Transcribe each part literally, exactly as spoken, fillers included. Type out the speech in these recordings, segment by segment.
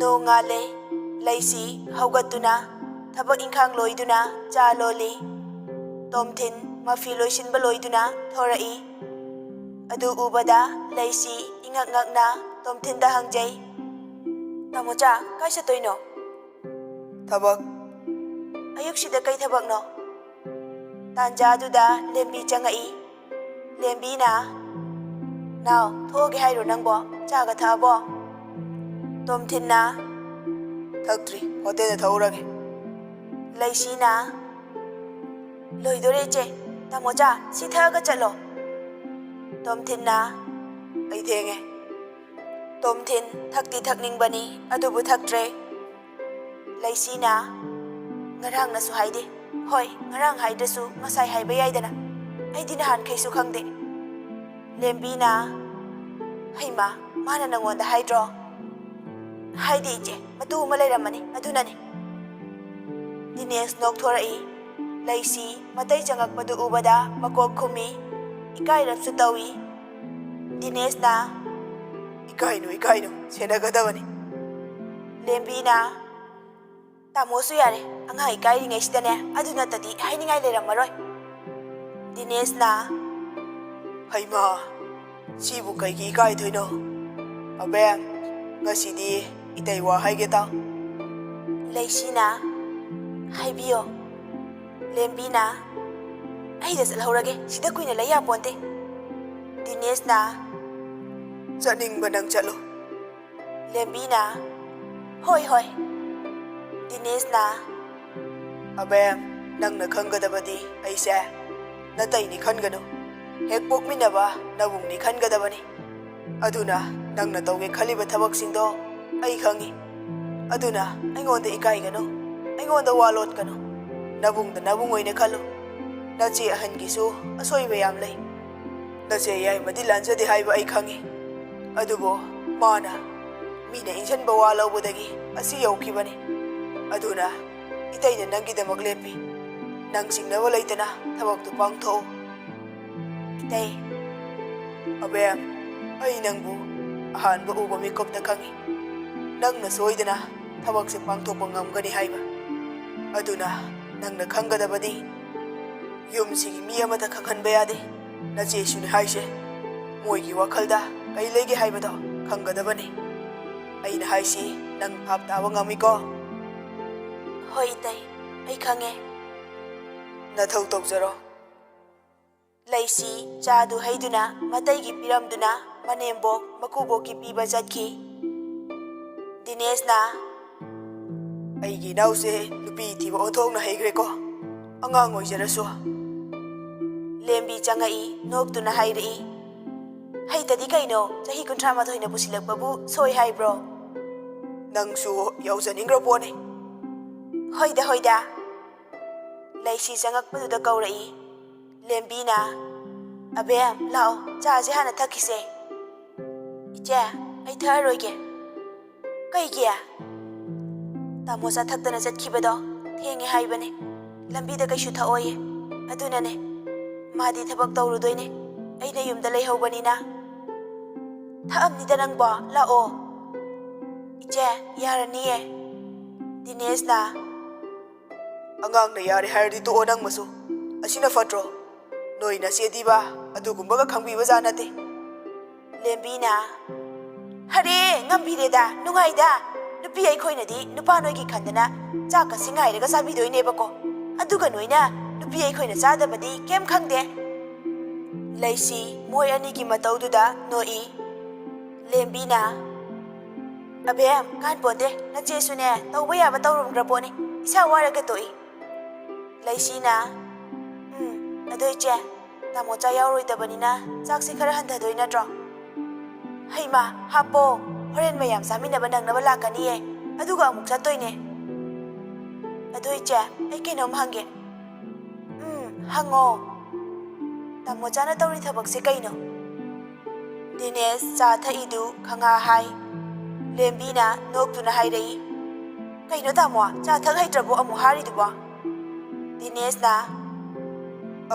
ꯅꯣꯡꯉꯥꯜꯂꯦ꯫ ꯂꯩꯁꯤ ꯍꯧꯒꯠꯇꯨꯅ ꯊꯕꯛ ꯏꯪꯈꯥꯡ ꯂꯣꯏꯗꯨꯅ ꯆꯥ ꯂꯣꯜꯂꯤ꯫ ꯇꯣꯝꯊꯤꯟ ꯃꯐꯤ ꯂꯣꯏꯁꯤꯟꯕ ꯂꯣꯏꯗꯨꯅ ꯊꯣꯔꯛꯏ꯫ ꯑꯗꯨ ꯎꯕꯗ ꯂꯩꯁꯤ ꯏꯉꯛ ꯉꯛꯅ ꯇꯣꯝꯊꯤꯟꯗ ꯍꯪꯖꯩ, "ꯇꯥꯃꯣꯆꯥ, ꯀꯥꯏ ꯆꯠꯇꯣꯏꯅꯣ?" "ꯊꯕꯛ꯫" "ꯑꯌꯨꯛꯁꯤꯗ ꯀꯩ ꯊꯕꯛꯅꯣ?" ꯇꯥꯟꯖꯥꯗꯨꯗ ꯂꯦꯝꯕꯤ ꯆꯪꯉꯛꯏ꯫ ꯂꯦꯝꯕꯤꯅ, "ꯅꯥꯎ, ꯊꯣꯛꯑꯒꯦ ꯍꯥꯏꯔꯣ ꯅꯪꯕꯣ? ꯆꯥꯒ ꯊꯛꯑꯕꯣ?" ꯇꯣꯝꯊꯤꯟꯅ, "ꯊꯛꯇ꯭ꯔꯤ, ꯍꯣꯇꯦꯜꯗ ꯊꯛꯎꯔꯒꯦ꯫" ꯂꯩꯁꯤꯅ, "ꯂꯣꯏꯗꯣꯔꯦ ꯏꯆꯦ꯫ ꯇꯥꯃꯣꯆꯥ, ꯁꯤ ꯊꯛꯑꯒ ꯆꯠꯂꯣ꯫" ꯇꯣꯝꯊꯤꯟꯅ, "ꯑꯩ ꯊꯦꯡꯉꯦ꯫" ꯇꯣꯝꯊꯤꯟ ꯊꯛꯇꯤ ꯊꯛꯅꯤꯡꯕꯅꯤ, ꯑꯗꯨꯕꯨ ꯊꯛꯇ꯭ꯔꯦ꯫ ꯂꯩꯁꯤꯅ, "ꯉꯔꯥꯡꯅꯁꯨ ꯍꯥꯏꯗꯦ꯫ ꯍꯣꯏ, ꯉꯔꯥꯡ ꯍꯥꯏꯗ꯭ꯔꯁꯨ ꯉꯁꯥꯏ ꯍꯥꯏꯕ ꯌꯥꯏꯗꯅ꯫ ꯑꯩꯗꯤ ꯅꯍꯥꯟꯈꯩꯁꯨ ꯈꯪꯗꯦ꯫" ꯂꯦꯝꯕꯤꯅ, "ꯍꯩꯃꯥ, ꯃꯥꯅ ꯅꯪꯉꯣꯟꯗ ꯍꯥꯏꯗ꯭ꯔꯣ?" "ꯍꯥꯏꯗꯤ ꯏꯆꯦ, ꯃꯇꯨ ꯑꯃ ꯂꯩꯔꯝꯃꯅꯤ, ꯑꯗꯨꯅꯅꯤ꯫" ꯗꯤꯅꯦꯁ ꯅꯣꯛꯊꯣꯔꯛꯏ꯫ ꯂꯩꯁꯤ ꯃꯇꯩ ꯆꯪꯉꯛꯄꯗꯨ ꯎꯕꯗ ꯃꯀꯣꯛ ꯈꯨꯝꯃꯤ, ꯏꯀꯥꯏꯔꯞꯁꯨ ꯇꯧꯏ꯫ ꯗꯤꯅꯦꯁꯅ, "ꯏꯀꯥꯏꯅꯨ, ꯏꯀꯥꯏꯅꯨ, ꯁꯦꯟꯅꯒꯗꯕꯅꯤ꯫" ꯂꯦꯝꯕꯤꯅ, "ꯇꯥꯃꯣꯁꯨ ꯌꯥꯔꯦ, ꯑꯉꯥꯡ ꯏꯀꯥꯏꯔꯤꯉꯩꯁꯤꯗꯅꯦ, ꯑꯗꯨ ꯅꯠꯇꯗꯤ ꯍꯥꯏꯅꯤꯡꯉꯥꯏ ꯂꯩꯔꯝꯃꯔꯣꯏ꯫" ꯗꯤꯅꯦꯁꯅ, "ꯍꯩꯃꯥ, ꯁꯤꯕꯨ ꯀꯩꯒꯤ ꯏꯀꯥꯏꯗꯣꯏꯅꯣ? ꯑꯕꯦꯝ, ꯉꯁꯤꯗꯤ ꯏꯇꯩ ꯋꯥ ꯍꯥꯏꯒꯦ ꯇꯥꯎ꯫" ꯂꯩꯁꯤꯅ, "ꯍꯥꯏꯕꯤꯌꯣ꯫" ꯂꯦꯝꯕꯤꯅ, "ꯑꯩꯗ ꯆꯠꯍꯧꯔꯒꯦ, ꯁꯤꯗ ꯀꯨꯏꯅ ꯂꯩ ꯌꯥꯄꯣꯟꯇꯦ꯫" ꯗꯤꯅꯦꯁꯅ, "ꯆꯠꯅꯤꯡꯕ ꯅꯪ ꯆꯠꯂꯣ꯫" ꯂꯦꯝꯕꯤꯅ, "ꯍꯣꯏ, ꯍꯣꯏ꯫" ꯗꯤꯅꯦꯁꯅ, "ꯑꯕꯦꯝ, ꯅꯪꯅ ꯈꯪꯒꯗꯕꯗꯤ ꯑꯩꯁꯦ ꯅꯇꯩꯅꯤ ꯈꯟꯒꯅꯨ꯫ ꯍꯦꯛ ꯄꯣꯛꯃꯤꯟꯅꯕ ꯅꯕꯨꯡꯅꯤ ꯈꯟꯒꯗꯕꯅꯤ꯫ ꯑꯗꯨꯅ ꯅꯪꯅ ꯇꯧꯒꯦ ꯈꯜꯂꯤꯕ ꯊꯕꯛꯁꯤꯡꯗꯣ ꯑꯩ ꯈꯪꯉꯤ꯫ ꯑꯗꯨꯅ ꯑꯩꯉꯣꯟꯗ ꯏꯀꯥꯏꯒꯅꯨ, ꯑꯩꯉꯣꯟꯗ ꯋꯥ ꯂꯣꯠꯀꯅꯨ꯫ ꯅꯕꯨꯡꯗ ꯅꯕꯨꯡ ꯑꯣꯏꯅ ꯈꯜꯂꯨ꯫ ꯅꯆꯦ ꯑꯍꯟꯒꯤꯁꯨ ꯑꯁꯣꯏꯕ ꯌꯥꯝ ꯂꯩ꯫ ꯅꯆꯦ ꯌꯥꯏꯃꯗꯤ ꯂꯥꯟꯖꯗꯦ ꯍꯥꯏꯕ ꯑꯩ ꯈꯪꯉꯤ꯫ ꯑꯗꯨꯕꯨ ꯃꯥꯅ ꯃꯤꯅ ꯏꯟꯁꯤꯟꯕ ꯋꯥ ꯂꯧꯕꯗꯒꯤ ꯑꯁꯤ ꯌꯧꯈꯤꯕꯅꯤ꯫ ꯑꯗꯨꯅ ꯏꯇꯩꯅ ꯅꯪꯒꯤꯗꯃꯛ ꯂꯦꯞꯄꯤ꯫ ꯅꯪ ꯆꯤꯡꯅꯕ ꯂꯩꯇꯅ ꯊꯕꯛꯇꯨ ꯄꯥꯡꯊꯣꯛꯎ꯫" "ꯏꯇꯩ꯫" "ꯑꯕꯦꯝ, ꯑꯩ ꯅꯪꯕꯨ ꯑꯍꯥꯟꯕ ꯎꯕ ꯃꯤꯀꯨꯞꯇ ꯈꯪꯉꯤ꯫ ꯅꯪꯅ ꯁꯣꯏꯗꯅ ꯊꯕꯛꯁꯦ ꯄꯥꯡꯊꯣꯛꯄ ꯉꯝꯒꯅꯤ ꯍꯥꯏꯕ꯫ ꯑꯗꯨꯅ ꯅꯪꯅ ꯈꯪꯒꯗꯕꯗꯤ, ꯌꯨꯝꯁꯤꯒꯤ ꯃꯤ ꯑꯃꯠꯇ ꯈꯪꯍꯟꯕ ꯌꯥꯗꯦ꯫ ꯅꯆꯦꯁꯨꯅꯤ ꯍꯥꯏꯁꯦ꯫ ꯃꯣꯏꯒꯤ ꯋꯥꯈꯜꯗ ꯀꯩ ꯂꯩꯒꯦ ꯍꯥꯏꯕꯗꯣ ꯈꯪꯒꯗꯕꯅꯤ꯫ ꯑꯩꯅ ꯍꯥꯏꯁꯤ ꯅꯪ ꯚꯥꯞ ꯇꯥꯕ ꯉꯝꯃꯤꯀꯣ? ꯍꯣꯏ ꯏꯇꯩ, ꯑꯩ ꯈꯪꯉꯦ꯫ ꯅꯊꯧ ꯇꯧꯖꯔꯣ꯫ ꯂꯩꯁꯤ ꯆꯥꯗꯨ ꯍꯩꯗꯨꯅ ꯃꯇꯩꯒꯤ ꯄꯤꯔꯝꯗꯨꯅ ꯃꯅꯦꯝꯕꯣꯛ ꯃꯀꯨꯕꯣꯛꯀꯤ ꯄꯤꯕ ꯆꯠꯈꯤ꯫ ꯗꯤꯅꯦꯁꯅ, "ꯑꯩꯒꯤ ꯏꯅꯥꯎꯁꯦ ꯅꯨꯄꯤ ꯊꯤꯕ ꯑꯣꯟꯊꯣꯛꯅ ꯍꯩꯈ꯭ꯔꯦꯀꯣ, ꯑꯉꯥꯡ ꯑꯣꯏꯖꯔꯁꯨ꯫" ꯂꯦꯝꯕꯤ ꯆꯪꯉꯛꯏ, ꯅꯣꯛꯇꯨꯅ ꯍꯥꯏꯔꯛꯏ, "ꯍꯩꯇꯗꯤ ꯀꯩꯅꯣ, ꯆꯍꯤ ꯀꯨꯟꯊ꯭ꯔꯥ ꯃꯥꯊꯣꯏꯅ ꯄꯨꯁꯤꯜꯂꯛꯄꯕꯨ ꯁꯣꯏ ꯍꯥꯏꯕ꯭ꯔꯣ?" "ꯅꯪꯁꯨ ꯌꯥꯎꯖꯅꯤꯡꯈ꯭ꯔ ꯄꯣꯠꯅꯤ꯫" "ꯍꯣꯏꯗ, ꯍꯣꯏꯗ꯫" ꯂꯩꯁꯤ ꯆꯪꯉꯛꯄꯗꯨꯗ ꯀꯧꯔꯛꯏ꯫ ꯂꯦꯝꯕꯤꯅ, "ꯑꯕꯦꯝ, ꯂꯥꯛꯑꯣ, ꯆꯥꯁꯦ ꯍꯥꯟꯅ ꯊꯛꯈꯤꯁꯦ꯫" "ꯏꯆꯦ, ꯑꯩ ꯊꯛꯑꯔꯣꯏꯒꯦ꯫" "ꯀꯩꯒꯤ?" "ꯇꯥꯃꯣ ꯆꯥ ꯊꯛꯇꯅ ꯆꯠꯈꯤꯕꯗꯣ ꯊꯦꯡꯉꯦ ꯍꯥꯏꯕꯅꯦ, ꯂꯝꯕꯤꯗ ꯀꯩꯁꯨ ꯊꯛꯑꯣꯏꯌꯦ, ꯑꯗꯨꯅꯅꯦ꯫ ꯃꯥꯗꯤ ꯊꯕꯛ ꯇꯧꯔꯨꯗꯣꯏꯅꯦ, ꯑꯩꯅ ꯌꯨꯝꯗ ꯂꯩꯍꯧꯕꯅꯤꯅ꯫" "ꯊꯛꯑꯝꯅꯤꯗ ꯅꯪꯕꯣ, ꯂꯥꯛꯑꯣ꯫" "ꯏꯆꯦ, ꯌꯥꯔꯅꯤꯌꯦ꯫" ꯗꯤꯅꯦꯁꯅ, "ꯑꯉꯥꯡꯅ ꯌꯥꯔꯦ ꯍꯥꯏꯔꯗꯤ ꯇꯣꯛꯑꯣ ꯅꯪ ꯃꯁꯨ꯫ ꯑꯁꯤꯅ ꯐꯠꯇ꯭ꯔꯣ? ꯅꯣꯏ ꯅꯆꯦꯗꯤꯕ ꯑꯗꯨꯒꯨꯝꯕꯒ ꯈꯪꯕꯤꯕ ꯖꯥꯠ ꯅꯠꯇꯦ꯫" ꯂꯦꯝꯕꯤꯅ, "ꯍꯔꯦ, ꯉꯝꯕꯤꯔꯦꯗ, ꯅꯨꯡꯉꯥꯏꯗ꯫ ꯅꯨꯄꯤ ꯑꯩꯈꯣꯏꯅꯗꯤ ꯅꯨꯄꯥ ꯅꯣꯏꯒꯤ ꯈꯟꯗꯅ ꯆꯥꯛꯀꯁꯤ ꯉꯥꯏꯔꯒ ꯆꯥꯕꯤꯗꯣꯏꯅꯦꯕꯀꯣ꯫ ꯑꯗꯨꯒ ꯅꯣꯏꯅ ꯅꯨꯄꯤ ꯑꯩꯈꯣꯏꯅ ꯆꯥꯗꯕꯗꯤ ꯀꯩꯝ ꯈꯪꯗꯦ꯫" ꯂꯩꯁꯤ ꯃꯣꯏ ꯑꯅꯤꯒꯤ ꯃꯇꯧꯗꯨꯗ ꯅꯣꯛꯏ꯫ ꯂꯦꯝꯕꯤꯅ, "ꯑꯕꯦꯝ, ꯀꯥꯟꯄꯣꯟꯗꯦ, ꯅꯆꯦꯁꯨꯅꯦ ꯇꯧꯕ ꯌꯥꯕ ꯇꯧꯔꯝꯈ꯭ꯔ ꯄꯣꯠꯅꯤ, ꯏꯁꯥ ꯋꯥꯔꯒ ꯇꯣꯛꯏ꯫" ꯂꯩꯁꯤꯅ, "ꯎꯝ, ꯑꯗꯣ ꯏꯆꯦ, ꯇꯥꯃꯣꯆꯥ ꯌꯥꯎꯔꯣꯏꯗꯕꯅꯤꯅ ꯆꯥꯛꯁꯦ ꯈꯔ ꯍꯟꯊꯗꯣꯏ ꯅꯠꯇ꯭ꯔꯣ?" "ꯍꯩꯃꯥ, ꯍꯥꯞꯄꯣ, ꯍꯣꯔꯦꯟ ꯃꯌꯥꯝ ꯆꯥꯃꯤꯟꯅꯕ ꯅꯪꯅꯕ ꯂꯥꯛꯀꯅꯤꯌꯦ, ꯑꯗꯨꯒ ꯑꯃꯨꯛ ꯆꯠꯇꯣꯏꯅꯦ꯫ ꯑꯗꯣ ꯏꯆꯦ, ꯑꯩ ꯀꯩꯅꯣꯝ ꯍꯪꯒꯦ꯫" "ꯎꯝ, ꯍꯪꯉꯣ꯫ ꯇꯥꯃꯣꯆꯥꯅ ꯇꯧꯔꯤ ꯊꯕꯛꯁꯦ ꯀꯩꯅꯣ?" ꯗꯤꯅꯦꯁ ꯆꯥ ꯊꯛꯏꯗꯨ ꯈꯪꯍꯥ ꯍꯥꯏ꯫ ꯂꯦꯝꯕꯤꯅ ꯅꯣꯛꯇꯨꯅ ꯍꯥꯏꯔꯛꯏ, "ꯀꯩꯅꯣ ꯇꯥꯃꯣ, ꯆꯥ ꯊꯛ ꯍꯩꯇ꯭ꯔꯕꯣ ꯑꯃꯨꯛ ꯍꯥꯔꯤꯗꯨꯕꯣ?" ꯗꯤꯅꯦꯁꯅ,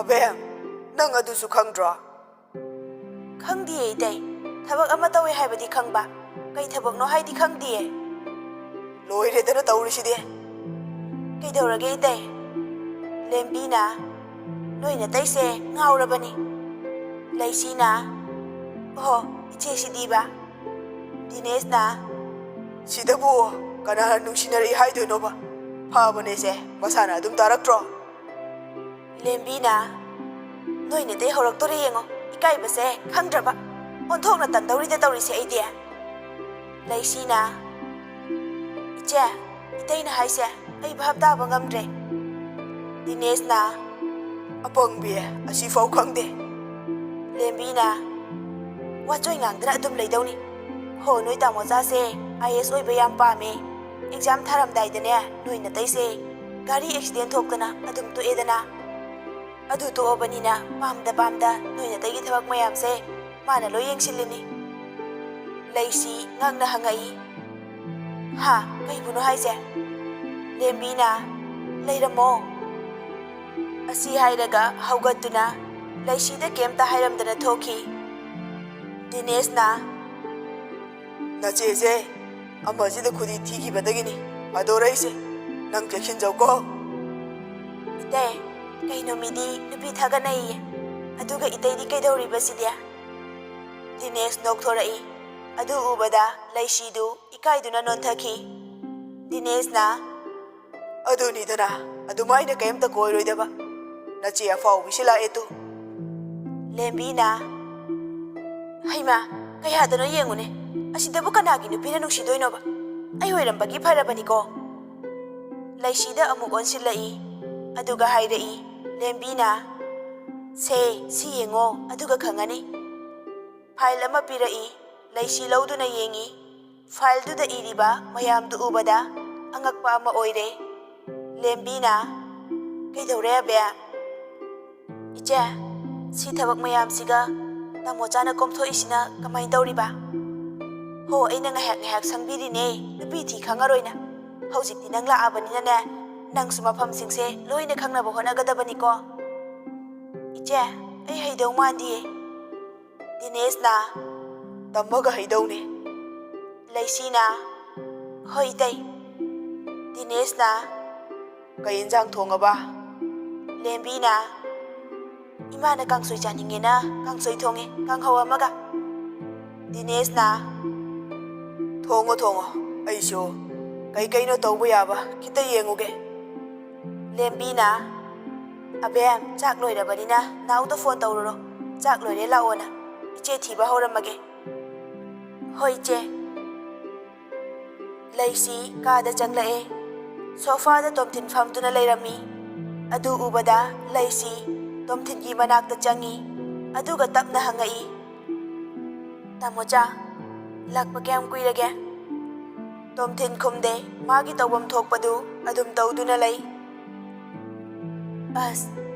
"ꯑꯕꯦꯝ, ꯅꯪ ꯑꯗꯨꯁꯨ ꯈꯪꯗ꯭ꯔꯣ?" "ꯈꯪꯗꯤꯌꯦ ꯏꯇꯩ, ꯊꯕꯛ ꯑꯃ ꯇꯧꯋꯦ ꯍꯥꯏꯕꯗꯤ ꯈꯪꯕ, ꯀꯩ ꯊꯕꯛꯅꯣ ꯍꯥꯏꯗꯤ ꯈꯪꯗꯤꯌꯦ꯫ ꯂꯣꯏꯔꯦꯗꯅ ꯇꯧꯔꯤꯁꯤꯗꯤ꯫ ꯀꯩꯗꯧꯔꯒꯦ ꯏꯇꯩ? ꯂꯦꯝꯕꯤꯅ, "ꯅꯣꯏ ꯅꯇꯩꯁꯦ ꯉꯥꯎꯔꯕꯅꯤ꯫" ꯂꯩꯁꯤꯅ, "ꯑꯣꯍꯣ, ꯏꯆꯦꯁꯤꯗꯤꯕ?" ꯗꯤꯅꯦꯁꯅ, "ꯁꯤꯗꯕꯨ ꯀꯅꯥꯅ ꯅꯨꯡꯁꯤꯅꯔꯛꯏ ꯍꯥꯏꯗꯣꯏꯅꯣꯕ? ꯐꯕꯅꯦꯁꯦ, ꯃꯁꯥꯅ ꯑꯗꯨꯝ ꯇꯥꯔꯛꯇ꯭ꯔꯣ?" ꯂꯦꯝꯕꯤꯅ, "ꯅꯣꯏ ꯅꯇꯩ ꯍꯧꯔꯛꯇꯣꯔꯦ ꯌꯦꯡꯉꯣ, ꯏꯀꯥꯏꯕꯁꯦ ꯈꯪꯗ꯭ꯔꯕ, ꯑꯣꯟꯊꯣꯛꯅ ꯇꯟꯗꯧꯔꯤꯗ ꯇꯧꯔꯤꯁꯦ ꯑꯩꯗꯤ꯫" ꯂꯩꯁꯤꯅ, "ꯏꯆꯦ, ꯏꯇꯩꯅ ꯍꯥꯏꯁꯦ ꯑꯩ ꯚꯥꯞ ꯇꯥꯕ ꯉꯝꯗ꯭ꯔꯦ꯫" ꯗꯤꯅꯦꯁꯅ, "ꯑꯄꯪꯕꯤ, ꯑꯁꯤꯐꯥꯎ ꯈꯪꯗꯦ꯫" ꯂꯦꯝꯕꯤꯅ, "ꯋꯥꯆꯣꯏ ꯉꯥꯡꯗꯅ ꯑꯗꯨꯝ ꯂꯩꯗꯧꯅꯤ꯫ ꯍꯣ, ꯅꯣꯏ ꯇꯥꯃꯣꯆꯥꯁꯦ ꯑꯥꯏ ꯑꯦꯁ ꯑꯣꯏꯕ ꯌꯥꯝ ꯄꯥꯝꯃꯦ꯫ ꯑꯦꯛꯖꯥꯝ ꯊꯥꯔꯝꯗꯥꯏꯗꯅꯦ ꯅꯣꯏ ꯅꯇꯩꯁꯦ ꯒꯥꯔꯤ ꯑꯦꯛꯁꯤꯗꯦꯟ ꯊꯣꯛꯇꯅ ꯑꯗꯨꯝ ꯇꯣꯛꯑꯦꯗꯅ꯫ ꯑꯗꯨ ꯇꯣꯛꯑꯕꯅꯤꯅ ꯄꯥꯝꯗ ꯄꯥꯝꯗ ꯅꯣꯏ ꯅꯇꯩꯒꯤ ꯊꯕꯛ ꯃꯌꯥꯝꯁꯦ ꯃꯥꯅ ꯂꯣꯏ ꯌꯦꯡꯁꯤꯜꯂꯤꯅꯤ꯫" ꯂꯩꯁꯤ ꯉꯛꯅ ꯍꯪꯉꯛꯏ, "ꯍꯥ, ꯀꯩꯕꯨꯅꯣ ꯍꯥꯏꯁꯦ?" ꯂꯦꯝꯕꯤꯅ, "ꯂꯩꯔꯝꯃꯣ꯫" ꯑꯁꯤ ꯍꯥꯏꯔꯒ ꯍꯧꯒꯠꯇꯨꯅ ꯂꯩꯁꯤꯗ ꯀꯩꯝꯇ ꯍꯥꯏꯔꯝꯗꯅ ꯊꯣꯛꯈꯤ꯫ ꯗꯤꯅꯦꯁꯅ, "ꯅꯆꯦꯁꯦ ꯑꯃꯁꯤꯗ ꯈꯨꯗꯤ ꯊꯤꯈꯤꯕꯗꯒꯤꯅꯤ ꯐꯥꯗꯣꯔꯛꯏꯁꯦ꯫ ꯅꯪ ꯆꯦꯛꯁꯤꯟꯖꯧꯀꯣ꯫" "ꯏꯇꯩ, ꯀꯩꯅꯣ ꯃꯤꯗꯤ ꯅꯨꯄꯤ ꯊꯥꯒꯠꯅꯩꯌꯦ, ꯑꯗꯨꯒ ꯏꯇꯩꯗꯤ ꯀꯩꯗꯧꯔꯤꯕ ꯁꯤꯗꯤ?" ꯗꯤꯅꯦꯁ ꯅꯣꯛꯊꯣꯔꯛꯏ꯫ ꯑꯗꯨ ꯎꯕꯗ ꯂꯩꯁꯤꯗꯨ ꯏꯀꯥꯏꯗꯨꯅ ꯅꯣꯟꯊꯈꯤ꯫ ꯗꯤꯅꯦꯁꯅ, "ꯑꯗꯨꯅꯤꯗꯅ, ꯑꯗꯨꯃꯥꯏꯅ ꯀꯩꯝꯇ ꯀꯣꯏꯔꯣꯏꯗꯕ꯫ ꯅꯆꯦ ꯑꯐꯥꯎꯕꯤꯁꯤ ꯂꯥꯛꯑꯦ ꯇꯨ꯫" ꯂꯦꯝꯕꯤꯅ, "ꯍꯩꯃꯥ, ꯀꯌꯥꯗꯅꯣ ꯌꯦꯡꯉꯨꯅꯦ, ꯑꯁꯤꯗꯕꯨ ꯀꯅꯥꯒꯤ ꯅꯨꯄꯤꯅ ꯅꯨꯡꯁꯤꯗꯣꯏꯅꯣꯕ? ꯑꯩ ꯑꯣꯏꯔꯝꯕꯒꯤ ꯐꯔꯕꯅꯤꯀꯣ꯫" ꯂꯩꯁꯤꯗ ꯑꯃꯨꯛ ꯑꯣꯟꯁꯤꯜꯂꯛꯏ꯫ ꯑꯗꯨꯒ ꯍꯥꯏꯔꯛꯏ, ꯂꯦꯝꯕꯤꯅ, "ꯁꯦ, ꯁꯤ ꯌꯦꯡꯉꯣ, ꯑꯗꯨꯒ ꯈꯪꯉꯅꯤ꯫" ꯐꯥꯏꯜ ꯑꯃ ꯄꯤꯔꯛꯏ꯫ ꯂꯩꯁꯤ ꯂꯧꯗꯨꯅ ꯌꯦꯡꯉꯤ꯫ ꯐꯥꯏꯜꯗꯨꯗ ꯏꯔꯤꯕ ꯃꯌꯥꯝꯗꯨ ꯎꯕꯗ ꯑꯉꯛꯄ ꯑꯃ ꯑꯣꯏꯔꯦ꯫ ꯂꯦꯝꯕꯤꯅ, "ꯀꯩꯗꯧꯔꯦ, ꯑꯕꯦ?" "ꯏꯆꯦ, ꯁꯤ ꯊꯕꯛ ꯃꯌꯥꯝꯁꯤꯒ ꯇꯥꯃꯣꯆꯥꯅ ꯀꯣꯝꯊꯣꯛꯏꯁꯤꯅ ꯀꯃꯥꯏꯅ ꯇꯧꯔꯤꯕ? ꯍꯣ, ꯑꯩꯅ ꯉꯥꯏꯍꯥꯛ ꯉꯥꯏꯍꯥꯛ ꯁꯪꯕꯤꯔꯤꯅꯦ, ꯅꯨꯄꯤ ꯊꯤ ꯈꯪꯉꯔꯣꯏꯅ꯫ ꯍꯧꯖꯤꯛꯇꯤ ꯅꯪ ꯂꯥꯛꯑꯕꯅꯤꯅꯅꯦ, ꯅꯪꯁꯨ ꯃꯐꯝꯁꯤꯡꯁꯦ ꯂꯣꯏꯅ ꯈꯪꯅꯕ ꯍꯣꯠꯅꯒꯗꯕꯅꯤꯀꯣ꯫" "ꯏꯆꯦ, ꯑꯩ ꯍꯩꯗꯧ ꯃꯥꯟꯗꯤꯌꯦ꯫" ꯗꯤꯅꯦꯁꯅ, "ꯇꯝꯃꯒ ꯍꯩꯗꯧꯅꯦ꯫" ꯂꯩꯁꯤꯅ, "ꯍꯣꯏ ꯏꯇꯩ꯫" ꯗꯤꯅꯦꯁꯅ, "ꯀꯩ ꯏꯟꯖꯥꯡ ꯊꯣꯡꯉꯕ?" ꯂꯦꯝꯕꯤꯅ, "ꯏꯃꯥꯅ ꯀꯥꯡꯁꯣꯏ ꯆꯥꯅꯤꯡꯉꯦꯅ ꯀꯥꯡꯁꯣꯏ ꯊꯣꯡꯉꯦ, ꯀꯥꯡꯍꯧ ꯑꯃꯒ꯫" ꯗꯤꯅꯦꯁꯅ, "ꯊꯣꯡꯉꯣ ꯊꯣꯡꯉꯣ, ꯑꯩꯁꯨ ꯀꯩ ꯀꯩꯅꯣ ꯇꯧꯕ ꯌꯥꯕ ꯈꯤꯇ ꯌꯦꯡꯉꯨꯒꯦ꯫" ꯂꯦꯝꯕꯤꯅ, "ꯑꯕꯦꯝ, ꯆꯥꯛ ꯂꯣꯏꯔꯕꯅꯤꯅ ꯅꯥꯎꯗ ꯐꯣꯟ ꯇꯧꯔꯨꯔꯣ, ꯆꯥꯛ ꯂꯣꯏꯔꯦ ꯂꯥꯛꯑꯣꯅ, ꯏꯆꯦ ꯊꯤꯕ ꯍꯧꯔꯝꯃꯒꯦ꯫" "ꯍꯣꯏ ꯏꯆꯦ꯫" ꯂꯩꯁꯤ ꯀꯥꯗ ꯆꯪꯂꯛꯑꯦ꯫ ꯁꯣꯐꯥꯗ ꯇꯣꯝꯊꯤꯟ ꯐꯝꯗꯨꯅ ꯂꯩꯔꯝꯃꯤ꯫ ꯑꯗꯨ ꯎꯕꯗ ꯂꯩꯁꯤ ꯇꯣꯝꯊꯤꯟꯒꯤ ꯃꯅꯥꯛꯇ ꯆꯪꯉꯤ꯫ ꯑꯗꯨꯒ ꯇꯞꯅ ꯍꯪꯉꯛꯏ, "ꯇꯥꯃꯣꯆꯥ, ꯂꯥꯛꯄ ꯀꯌꯥꯝ ꯀꯨꯏꯔꯒꯦ?" ꯇꯣꯝꯊꯤꯟ ꯈꯨꯝꯗꯦ꯫ ꯃꯥꯒꯤ ꯇꯧꯐꯝ ꯊꯣꯛꯄꯗꯨ ꯑꯗꯨꯝ ꯇꯧꯗꯨꯅ ꯂꯩ꯫ "ꯑꯁ,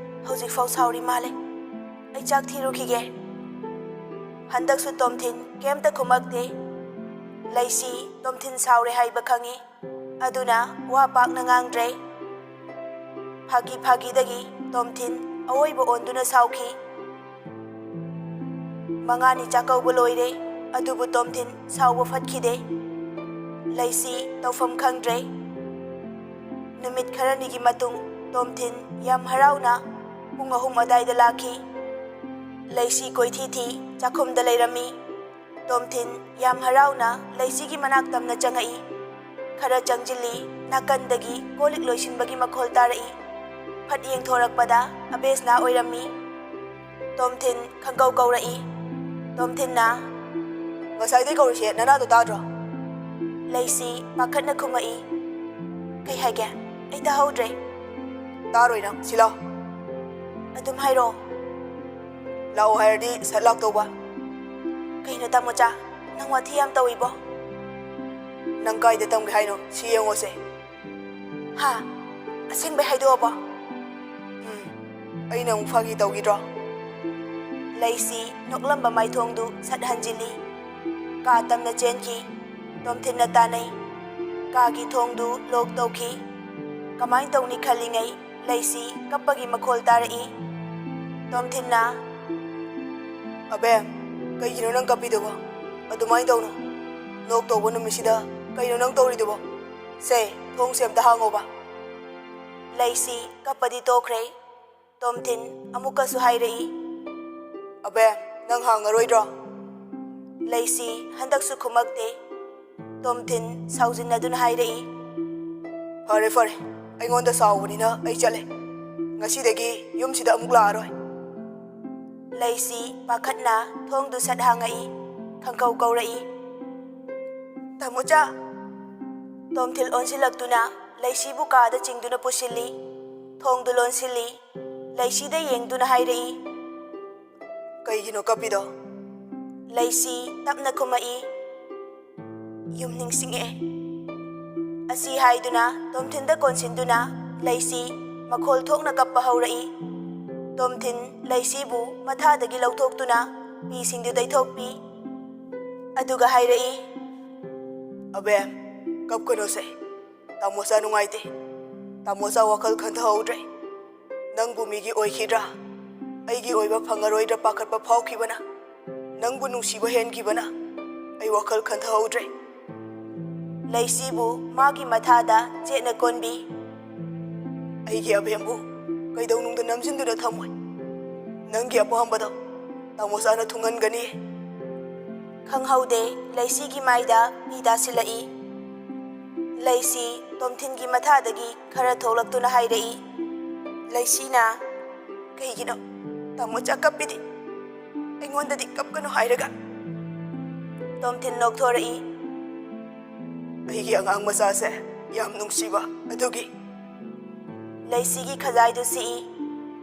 ꯍꯧꯖꯤꯛꯐꯥꯎ ꯁꯥꯎꯔꯤ ꯃꯥꯜꯂꯦ꯫ ꯑꯩ ꯆꯥꯛ ꯊꯤꯔꯨꯈꯤꯒꯦ꯫" ꯍꯟꯗꯛꯁꯨ ꯇꯣꯝꯊꯤꯟ ꯀꯩꯝꯇ ꯈꯨꯝꯃꯛꯇꯦ꯫ ꯂꯩꯁꯤ ꯇꯣꯝꯊꯤꯟ ꯁꯥꯎꯔꯦ ꯍꯥꯏꯕ ꯈꯪꯉꯤ꯫ ꯑꯗꯨꯅ ꯋꯥ ꯄꯥꯛꯅ ꯉꯥꯡꯗ꯭ꯔꯦ꯫ ꯐꯥꯒꯤ ꯐꯥꯒꯤꯗꯒꯤ ꯇꯣꯝꯊꯤꯟ ꯑꯑꯣꯏꯕ ꯑꯣꯟꯗꯨꯅ ꯁꯥꯎꯈꯤ꯫ ꯃꯉꯥꯅꯤ ꯆꯥꯛꯀꯧꯕ ꯂꯣꯏꯔꯦ, ꯑꯗꯨꯕꯨ ꯇꯣꯝꯊꯤꯟ ꯁꯥꯎꯕ ꯐꯠꯈꯤꯗꯦ꯫ ꯂꯩꯁꯤ ꯇꯧꯐꯝ ꯈꯪꯗ꯭ꯔꯦ꯫ ꯅꯨꯃꯤꯠ ꯈꯔꯅꯤꯒꯤ ꯃꯇꯨꯡ ꯇꯣꯝꯊꯤꯟ ꯌꯥꯝ ꯍꯔꯥꯎꯅ ꯄꯨꯡ ꯑꯍꯨꯝ ꯑꯗꯥꯏꯗ ꯂꯥꯛꯈꯤ꯫ ꯂꯩꯁꯤ ꯀꯣꯏꯊꯤ ꯊꯤ ꯆꯥꯛꯈꯨꯝꯗ ꯂꯩꯔꯝꯃꯤ꯫ ꯇꯣꯝꯊꯤꯟ ꯌꯥꯝ ꯍꯔꯥꯎꯅ ꯂꯩꯁꯤꯒꯤ ꯃꯅꯥꯛ ꯇꯝꯅ ꯆꯪꯉꯛꯏ꯫ ꯈꯔ ꯆꯪꯁꯤꯜꯂꯤ, ꯅꯥꯀꯟꯗꯒꯤ ꯀꯣꯜ ꯂꯤꯛ ꯂꯣꯏꯁꯤꯟꯕꯒꯤ ꯃꯈꯣꯜ ꯇꯥꯔꯛꯏ꯫ ꯐꯠ ꯌꯦꯡꯊꯣꯔꯛꯄꯗ ꯑꯕꯦꯁꯅꯥ ꯑꯣꯏꯔꯝꯃꯤ꯫ ꯇꯣꯝꯊꯤꯟ ꯈꯪꯀꯧ ꯀꯧꯔꯛꯏ꯫ ꯇꯣꯝꯊꯤꯟꯅ, "ꯉꯁꯥꯏꯗꯩ ꯀꯧꯔꯤꯁꯦ ꯅꯅꯥꯗꯣ ꯇꯥꯗ꯭ꯔꯣ?" ꯂꯩꯁꯤ ꯄꯥꯈꯠꯅ ꯈꯨꯝꯃꯛꯏ꯫ "ꯀꯩ ꯍꯥꯏꯒꯦ? ꯑꯩ ꯇꯥꯍꯧꯗ꯭ꯔꯦ꯫" "ꯇꯥꯔꯣꯏ ꯅꯪ, ꯁꯤ ꯂꯥꯎ꯫" "ꯑꯗꯨꯝ ꯍꯥꯏꯔꯛꯑꯣ꯫" "ꯂꯥꯛꯑꯣ ꯍꯥꯏꯔꯗꯤ ꯁꯠ ꯂꯥꯛꯇꯧꯕ꯫" "ꯀꯩꯅꯣ ꯇꯥꯃꯣꯆꯥ, ꯅꯪ ꯋꯥꯊꯤ ꯌꯥꯝ ꯇꯧꯏꯕꯣ?" "ꯅꯪ ꯀꯥꯏꯗ ꯇꯝꯒꯦ ꯍꯥꯏꯅꯣ? ꯁꯤ ꯌꯦꯡꯉꯣꯁꯦ꯫" "ꯍꯥ? ꯑꯁꯦꯡꯕꯩ ꯍꯥꯏꯗꯣꯛꯑꯕꯣ?" "ꯎꯝ, ꯑꯩꯅ ꯑꯃꯨꯛ ꯐꯥꯒꯤ ꯇꯧꯈꯤꯗ꯭ꯔꯣ?" ꯂꯩꯁꯤ ꯅꯣꯛꯂꯝꯕ ꯃꯥꯏꯊꯣꯡꯗꯨ ꯁꯠ ꯍꯟꯖꯤꯜꯂꯤ꯫ ꯀꯥ ꯇꯝꯅ ꯆꯦꯟꯈꯤ꯫ ꯇꯣꯝꯊꯤꯟꯅ ꯇꯥꯅꯩ꯫ ꯀꯥꯒꯤ ꯊꯣꯡꯗꯨ ꯂꯣꯛ ꯇꯧꯈꯤ꯫ ꯀꯃꯥꯏꯅ ꯇꯧꯅꯤ ꯈꯜꯂꯤꯉꯩ ꯂꯩꯁꯤ ꯀꯞꯄꯒꯤ ꯃꯈꯣꯜ ꯇꯥꯔꯛꯏ꯫ ꯇꯣꯝꯊꯤꯟꯅ, "ꯑꯕꯦꯝ, ꯀꯩꯒꯤꯅꯣ ꯅꯪ ꯀꯞꯄꯤꯗꯨꯕꯣ? ꯑꯗꯨꯃꯥꯏꯅ ꯇꯧꯅꯨ꯫ ꯂꯣꯛ ꯇꯧꯕ ꯅꯨꯃꯤꯠꯁꯤꯗ ꯀꯩꯅꯣ ꯅꯪ ꯇꯧꯔꯤꯗꯨꯕꯣ? ꯁꯦ, ꯊꯣꯡꯁꯦ ꯑꯝꯇ ꯍꯥꯡꯉꯣꯕ꯫ ꯂꯩꯁꯤ ꯀꯞꯄꯗꯤ ꯇꯣꯛꯈ꯭ꯔꯦ꯫ ꯇꯣꯝꯊꯤꯟ ꯑꯃꯨꯛꯀꯁꯨ ꯍꯥꯏꯔꯛꯏ, "ꯑꯕꯦ, ꯅꯪ ꯍꯥꯡꯉꯔꯣꯏꯗ꯭ꯔꯣ?" ꯂꯩꯁꯤ ꯍꯟꯗꯛꯁꯨ ꯈꯨꯝꯃꯛꯇꯦ꯫ ꯇꯣꯝꯊꯤꯟ ꯁꯥꯎꯖꯤꯟꯅꯗꯨꯅ ꯍꯥꯏꯔꯛꯏ, "ꯐꯔꯦ, ꯐꯔꯦ, ꯑꯩꯉꯣꯟꯗ ꯁꯥꯎꯕꯅꯤꯅ ꯑꯩ ꯆꯠꯂꯦ꯫ ꯉꯁꯤꯗꯒꯤ ꯌꯨꯝꯁꯤꯗ ꯑꯃꯨꯛ ꯂꯥꯛꯑꯔꯣꯏ꯫" ꯂꯩꯁꯤ ꯄꯥꯈꯠꯅ ꯊꯣꯡꯗꯨ ꯁꯠ ꯍꯥꯡꯉꯛꯏ, ꯈꯪꯀꯧ ꯀꯧꯔꯛꯏ, "ꯇꯥꯃꯣꯆꯥ!" ꯇꯣꯝꯊꯤꯟ ꯑꯣꯟꯁꯤꯜꯂꯛꯇꯨꯅ ꯂꯩꯁꯤꯕꯨ ꯀꯥꯗ ꯆꯤꯡꯗꯨꯅ ꯄꯨꯁꯤꯜꯂꯤ, ꯊꯣꯡꯗꯨ ꯂꯣꯟꯁꯤꯜꯂꯤ꯫ ꯂꯩꯁꯤꯗ ꯌꯦꯡꯗꯨꯅ ꯍꯥꯏꯔꯛꯏ, "ꯀꯩꯒꯤꯅꯣ ꯀꯞꯄꯤꯗꯣ?" ꯂꯩꯁꯤ ꯇꯞꯅ ꯈꯨꯝꯃꯛꯏ, "ꯌꯨꯝ ꯅꯤꯡꯁꯤꯡꯉꯛꯑꯦ꯫" ꯑꯁꯤ ꯍꯥꯏꯗꯨꯅ ꯇꯣꯝꯊꯤꯟꯗ ꯀꯣꯟꯁꯤꯟꯗꯨꯅ ꯂꯩꯁꯤ ꯃꯈꯣꯜ ꯊꯣꯛꯅ ꯀꯞꯄ ꯍꯧꯔꯛꯏ꯫ ꯇꯣꯝꯊꯤꯟ ꯂꯩꯁꯤꯕꯨ ꯃꯊꯥꯗꯒꯤ ꯂꯧꯊꯣꯛꯇꯨꯅ ꯄꯤꯁꯤꯡꯗꯨ ꯇꯩꯊꯣꯛꯄꯤ꯫ ꯑꯗꯨꯒ ꯍꯥꯏꯔꯛꯏ, "ꯑꯕꯦꯝ, ꯀꯞꯀꯅꯨꯁꯦ꯫ ꯇꯥꯃꯣꯆꯥ ꯅꯨꯡꯉꯥꯏꯇꯦ꯫ ꯇꯥꯃꯣꯆꯥ ꯋꯥꯈꯜ ꯈꯟꯊꯍꯧꯗ꯭ꯔꯦ꯫ ꯅꯪꯕꯨ ꯃꯤꯒꯤ ꯑꯣꯏꯈꯤꯗ꯭ꯔꯥ? ꯑꯩꯒꯤ ꯑꯣꯏꯕ ꯐꯪꯉꯔꯣꯏꯗ꯭ꯔꯥ ꯄꯥꯈꯠꯄ ꯐꯥꯎꯈꯤꯕꯅ, ꯅꯪꯕꯨ ꯅꯨꯡꯁꯤꯕ ꯍꯦꯟꯈꯤꯕꯅ ꯑꯩ ꯋꯥꯈꯜ ꯈꯟꯊꯍꯧꯗ꯭ꯔꯦ꯫" ꯂꯩꯁꯤꯕꯨ ꯃꯥꯒꯤ ꯃꯊꯥꯗ ꯆꯦꯠꯅ ꯀꯣꯟꯕꯤ꯫ "ꯑꯩꯒꯤ ꯑꯕꯦꯝꯕꯨ ꯀꯩꯗꯧꯅꯨꯡꯗ ꯅꯝꯖꯤꯟꯗꯨꯅ ꯊꯝꯃꯣꯏ꯫ ꯅꯪꯒꯤ ꯑꯄꯥꯝꯕꯗꯣ ꯇꯥꯃꯣꯆꯥꯅ ꯊꯨꯡꯍꯟꯒꯅꯤ꯫" ꯈꯪꯍꯧꯗꯦ, ꯂꯩꯁꯤꯒꯤ ꯃꯥꯏꯗ ꯄꯤ ꯇꯥꯁꯤꯜꯂꯛꯏ꯫ ꯂꯩꯁꯤ ꯇꯣꯝꯊꯤꯟꯒꯤ ꯃꯊꯥꯗꯒꯤ ꯈꯔ ꯊꯣꯛꯂꯛꯇꯨꯅ ꯍꯥꯏꯔꯛꯏ꯫ ꯂꯩꯁꯤꯅ, "ꯀꯩꯒꯤꯅꯣ ꯇꯥꯃꯣꯆꯥ ꯀꯞꯄꯤꯗꯤ? ꯑꯩꯉꯣꯟꯗꯗꯤ ꯀꯞꯀꯅꯨ ꯍꯥꯏꯔꯒ?" ꯇꯣꯝꯊꯤꯟ ꯅꯣꯛꯊꯣꯔꯛꯏ꯫ "ꯑꯩꯒꯤ ꯑꯉꯥꯡ ꯃꯆꯥꯁꯦ ꯌꯥꯝ ꯅꯨꯡꯁꯤꯕ ꯑꯗꯨꯒꯤ꯫" ꯂꯩꯁꯤꯒꯤ ꯈꯖꯥꯏꯗꯨ ꯁꯤꯛꯏ꯫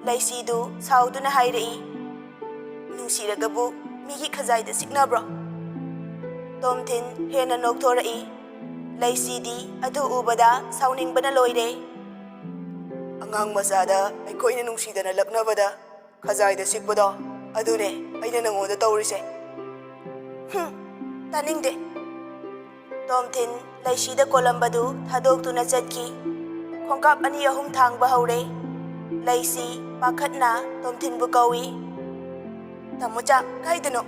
ꯂꯩꯁꯤꯗꯨ ꯁꯥꯎꯗꯨꯅ ꯍꯥꯏꯔꯛꯏ, "ꯅꯨꯡꯁꯤꯔꯒꯕꯨ ꯃꯤꯒꯤ ꯈꯖꯥꯏꯗ ꯁꯤꯛꯅꯕ꯭ꯔꯣ?" ꯇꯣꯝꯊꯤꯟ ꯍꯦꯟꯅ ꯅꯣꯛꯊꯣꯔꯛꯏ꯫ ꯂꯩꯁꯤꯗꯤ ꯑꯗꯨ ꯎꯕꯗ ꯁꯥꯎꯅꯤꯡꯕꯅ ꯂꯣꯏꯔꯦ꯫ "ꯑꯉꯥꯡ ꯃꯆꯥꯗ ꯑꯩꯈꯣꯏꯅ ꯅꯨꯡꯁꯤꯗꯅ ꯂꯛꯅꯕꯗ ꯈꯖꯥꯏꯗ ꯁꯤꯛꯄꯗꯣ, ꯑꯗꯨꯅꯦ ꯑꯩꯅ ꯅꯉꯣꯟꯗ ꯇꯧꯔꯤꯁꯦ꯫" "ꯍꯨꯝ, ꯇꯥꯅꯤꯡꯗꯦ꯫" ꯇꯣꯝꯊꯤꯟ ꯂꯩꯁꯤꯗ ꯀꯣꯜꯂꯝꯕꯗꯨ ꯊꯥꯗꯣꯛꯇꯨꯅ ꯆꯠꯈꯤ꯫ ꯈꯣꯡꯀꯥꯞ ꯑꯅꯤ ꯑꯍꯨꯝ ꯊꯥꯡꯕ ꯍꯧꯔꯦ꯫ ꯂꯩꯁꯤ ꯄꯥꯈꯠꯅ ꯇꯣꯝꯊꯤꯟꯕꯨ ꯀꯧꯏ, "ꯇꯥꯃꯣꯆꯥ, ꯀꯥꯏꯗꯅꯣ?"